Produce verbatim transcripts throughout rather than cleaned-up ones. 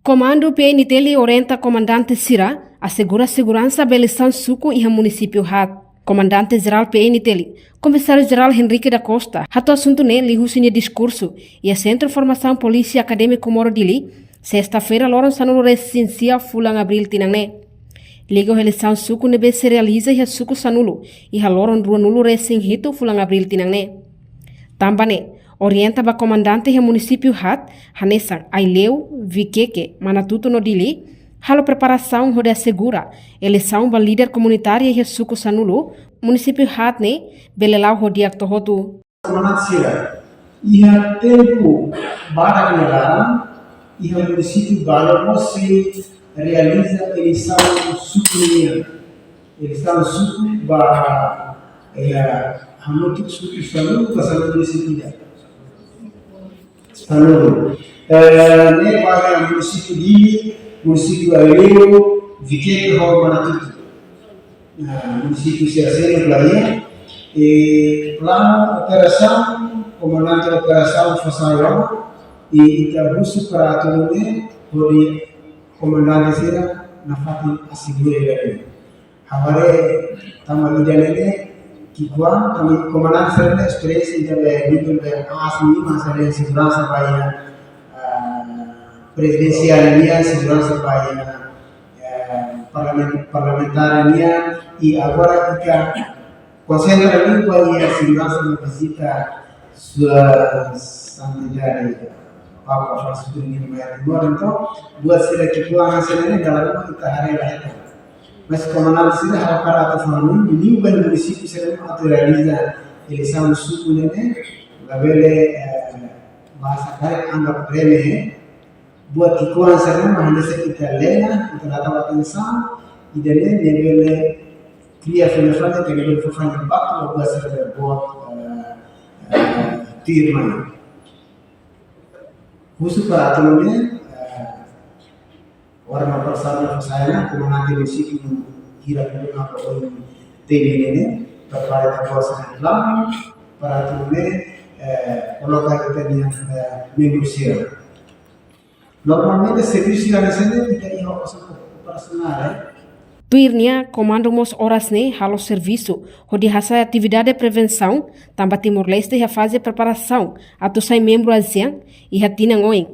Komandu P N T L orienta komandante sira asegura seguransa ba eleisaun suku iha munisípiu haat. Komandante Jerál P N T L, Komisáriu Jerál Henrique da Costa, hato'o asuntu ne'e liuhusi nia diskursu iha Sentru Formasaun Polísia Akadémiku Comoro Dili, sesta-feira, loron sanulu-resin-sia fulan Abríl tinan ne'e. Liga ho eleisaun suku ne'ebé sei realiza iha suku sanulu, iha loron ruanulu-resin-hitu fulan Abríl tinan ne'e. Tanba ne'e, orienta ba komandante iha munisípiu haat, hanesan Aileu, Viqueque, Manatuto no Dili, halo preparasaun hodi asegura eleisaun ba líder komunitária iha suku sanulu, munisípiu haat ne'e, bele la'o ho di'ak to'o hotu. Komandante sira, iha tempu badak nia laran, iha munisípiu balu mós sei realiza eleisaun suku nian. Eleisaun suku ba, eh, hamutuk suku sanulu ka sanulu-resin-ida? Sanulu. Eh, ne'e ba iha munisípiu Dili, munisípiu Aileu, Viqueque ho Manatuto. Nah, munisípiu sira seluk la iha. Eh, planu operasaun, komandante operasaun fó sai ona, i ita husu para atu nune'e, hodi komandante sira nafatin asegura ida-ne'e. Agora, tanba ida-ne'e, ki'ikoan, tanba komandante sira-ne'e esperiénsia ita be nivel be aas nian, mas sira-nia seguransa ba iha, ah, prezidensiál nian, seguransa ba iha, eh, parlamen-, parlamentár nian, i agora ita konsentra liu ba iha seguransa no vizita Sua Santidade Papa Francisco ninia mai Timor, entaun, buat sira ki'ikoan sira-ne'e dala ruma ita haree la hetan. Mas komandante sira hakarak atu fó-hanoin, liuliu ba munisípiu sira-ne'e atu realiza eleisaun suku ne'e, labele, eh, bahasa karik anggap remeh, buat ki'ikoan sira-ne'e, mas hanesan ita lena, ita la tau atensaun, ida-ne'e, ne'e bele kria fila-fila, ida-ne'e bele fó fali impaktu ba buat sira-ne'e, buat, eh, eh, tuirmai. Husu para atu nune'e, eh, ora na persana persana, komandante munisípiu hira pun apa pun temi ne'e, prepara ita-boot sira-nia planu, para atu nune'e, eh, koloka ita-nia, eh, membru sira. Normalmente, servisu sira-ne'e ita iha osan operasionál, eh. Tuir nia, komandu mós oras ne'e halo servisu hodi hasa'e atividade prevensaun, tanba Timor-Leste iha faze preparasaun atu sai membru ASEAN iha tinan oin.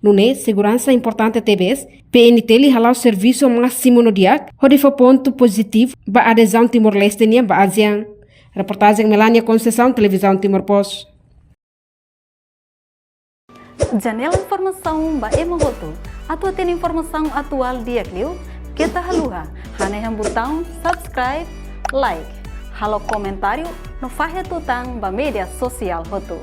Nune'e, seguransa importante tebes, P N T L hala'o servisu másimu no di'ak, hodi fó pontu pozitivu ba adezaun Timor-Leste nian ba ASEAN. Reportajen Melania Conceição, Televizaun Timor Post. Janela informasaun ba ema hotu. Atu hatene informasaun atuál di'ak liu, keta haluha hanehan butaun subscribe, like, halo komentáriu no fahe tutan ba média sosiál hotu.